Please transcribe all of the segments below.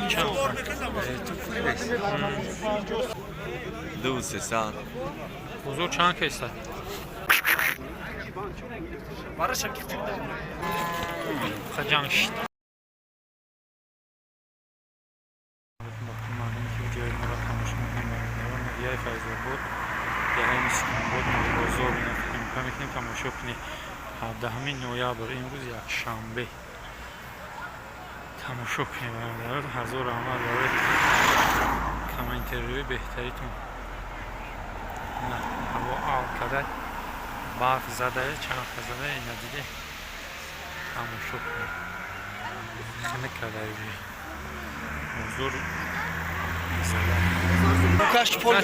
Чанд? 2300. Бозор чанд кеста? Ҷанг шид. Мардуме, ки видеои моро тамошо мекунем, бародарон, ноҳияи Файзобод, деҳаи Мискинобод, бозор имкон мекунем, тамошо кунед. 17 ноябр, имрӯз якшанбе, тамошо кунед, бародарон. Ҳазор раҳмат барои комментариҳои беҳтаритон. На ҳаво ав када, барф задае, чанқа задае, надиде, тамошо кунед, хинак кадаи бозор.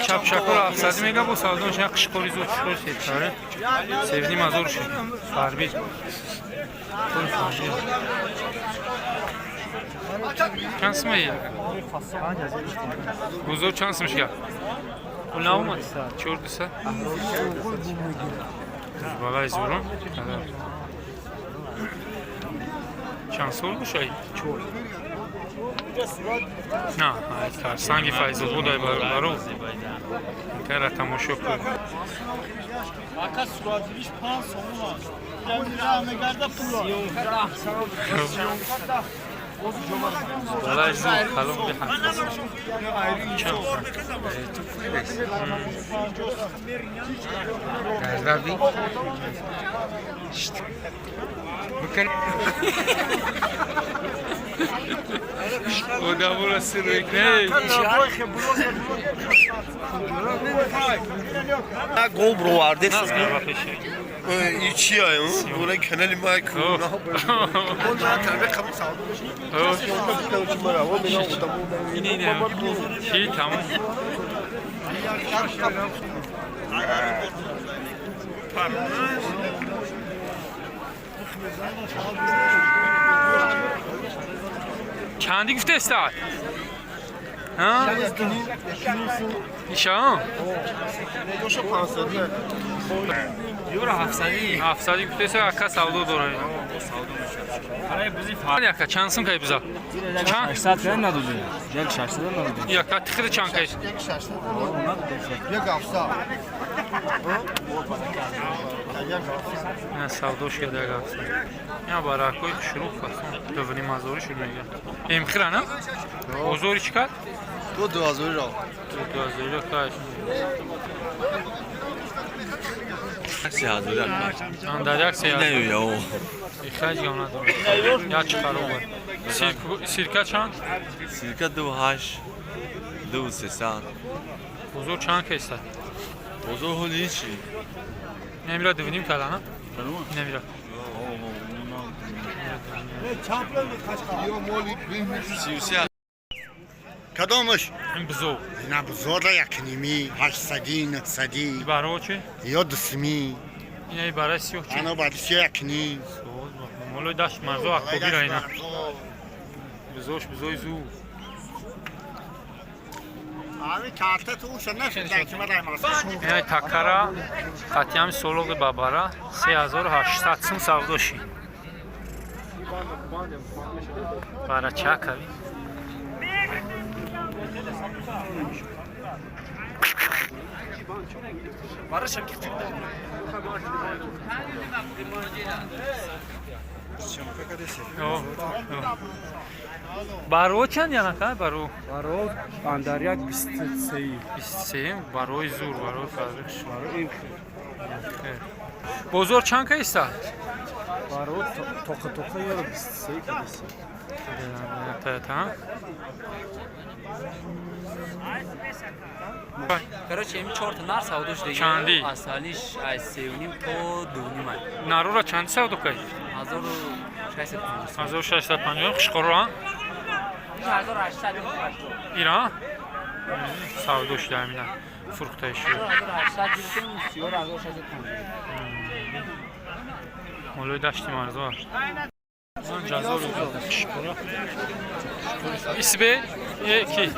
Чапчакуро 700 мега, бо савдош як қишқори зуд шур сетаре 3,5 ҳазор шуд. Фарби, пули фарби чанд сумае? Бозор чанд сум шуд? Пул наомад, 4200 балай зурум. Чанд сол бошай? На санги Файзободай, бародаро, кара тамошо кун. Ака, суратгириш 5 сомон аст. Мегарда пула. Балай зур, калом биҳад. Чанд? Рави. Бикар. Одаморо сир мекунед. Гов бироварде. Наз ба пеши. И чи ай, бура канали ма ку. Ин чи тамом. Чанди гуфтестад? Иша? Юра 700. 700 гуфтеста, ака, савдо дорад. Яка чанд сум кай биза? Чанд? 600 кай надодем. Як 600 надодем. Яка тихири чанд кай? Як ҳафтсад. Ина савдош карда як ҳафта. Ина баракҳои хушрӯ фасон. 2,5 ҳазорӣ шуд мега. Эмхира на? Бозори чӣ кард? 2000 ро. 2000 кай. 3000. Дар як 3000. Не ё. Ихаҷ гам надорад. Як чӣ хароб. Сирка чанд? Сирка 2 8 2300. Бозор чанд кеста? Бозор ҳоли чӣ? Немира 2,5 када на? Немира. 33. Кадомаш? Ин бизов. На, бузора якними, 800, 900. Баро чӣ? Ё 2 сими. Ина барои сиёҳ чӣ? Ано бари якним. Молои дашт марзо акобира ина. Бизош бизои зу. Ами карта ту уша нашуда ки мара маса. Ина такара қатиами солоғи бабара 3800 сум савдо шид. Бара чакави. О, о. Баро чанд янака баро? Баро андар як 23. 23 барои зур, барои фарқ. Бозор чанд ка иста? Баро тоқа тоқа ё 23 кадеси. Та. Короче, ими чорта нар савдо шуда. Чанди? Асалиш аз 3,5 то 2,5 ай. Нарура чанд савдо кай? 1650. 1650 хушқоро а? 1800. Ира? Савдо шуда ҳамина. Фурӯхта шуда. 1800 гирифтем, сиёр 1650. Молои дашти марзо. 5000 хушқоро. Исбе? Е ки?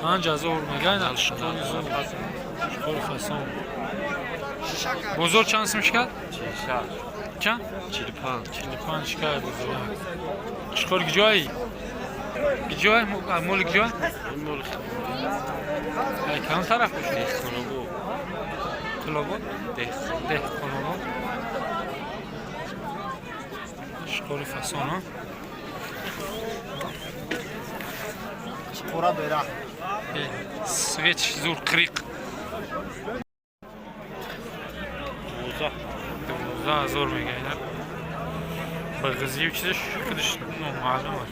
5000 меган хушқори зур. Хушқори фасон. Бозор чанд сум шикад? 46. Чанд? 45. 45 шикад бозор. Қушқор киҷои? Киҷои? Моли киҷои? Ай кадом тараф бошад? Деҳқонобод. Қулобод? Деҳқонобод. Қушқори фасон, а? Қора бера. Свеч зур қириқ. 12 000 мега ина. Ба ғизию чизаш худаш номаълум аст.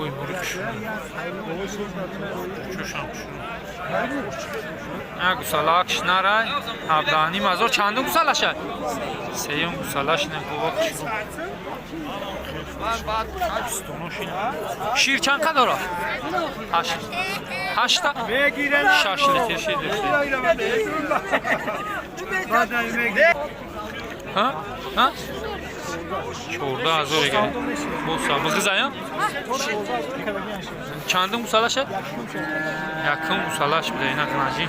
Ой, мури хушрӯ. Чӯшам хушрӯ. На гусалаакш нарай. 17,5 ҳазор чандум гусалаша? Сеюм гусалаш не бова хушрӯ. Шир чанд қадр дорад? Ҳашт. Ҳашта? 6 литр шир дошта. Ҳа? Ҳа? 14 000 егар. Боса, бағизая? Чандум гусалаша? Якум гусалаш буда ина ғнаҷи.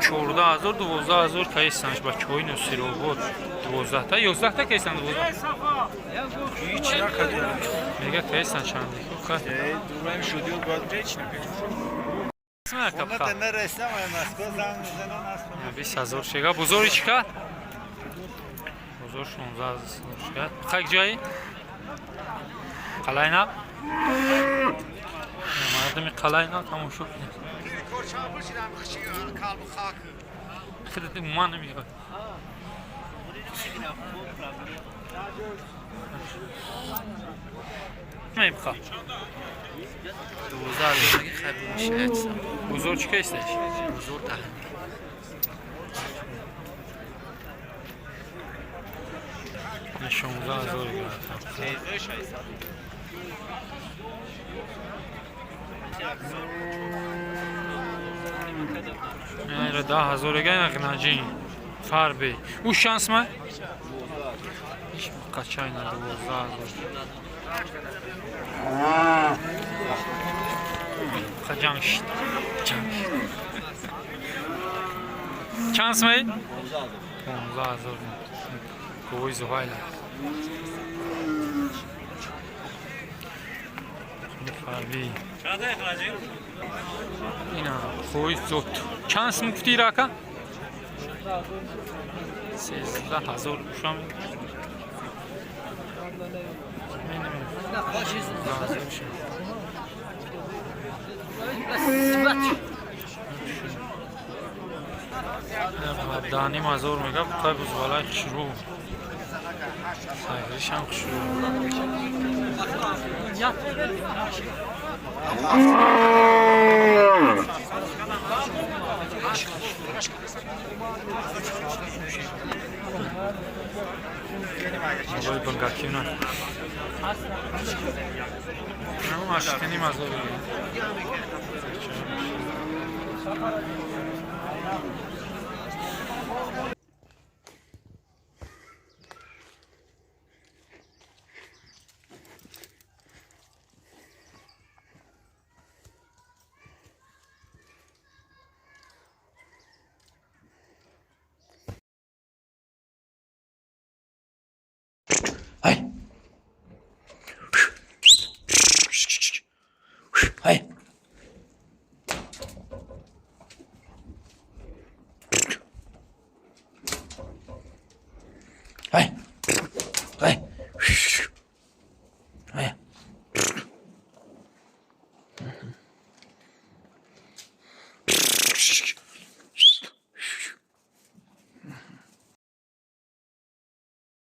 14 000, 12 000 кайсанш бачаҳои Носиробод. 12 та, 11 та кайсан 12. Мега кайсан чанди. Ха. 20 000 шега. Бозори чӣ кард? Бозор 16 000 шикард. Қак ҷои? Қалайнаб? Мардуми Қалайнаб тамошо кунед. Худат умуман намехоҳад. Мебха. 12 000 меги хай бумишаят. Бозор чӣ кайсташ? Бозор даҳ. 16 000 гирифтам. Ина 10 000 га ина ғнаҷи фарбе. Ӯ шанс ма? Қачай на 12 000. Ҷанг шид. Ҷанг шид. Чанд сумаи? 15 000. Говои Зуҳайла. Фарби. Ина хои зот. Чанд сум гуфти рака? 13 000 ушам. 15 000 шид. 17,5 ҳазор мега қай бузвалай хушрӯ. Сайришам хушрӯ. Ой, бангакина. 8,5 ҳазор. Hey. Hey. Hey. Hey.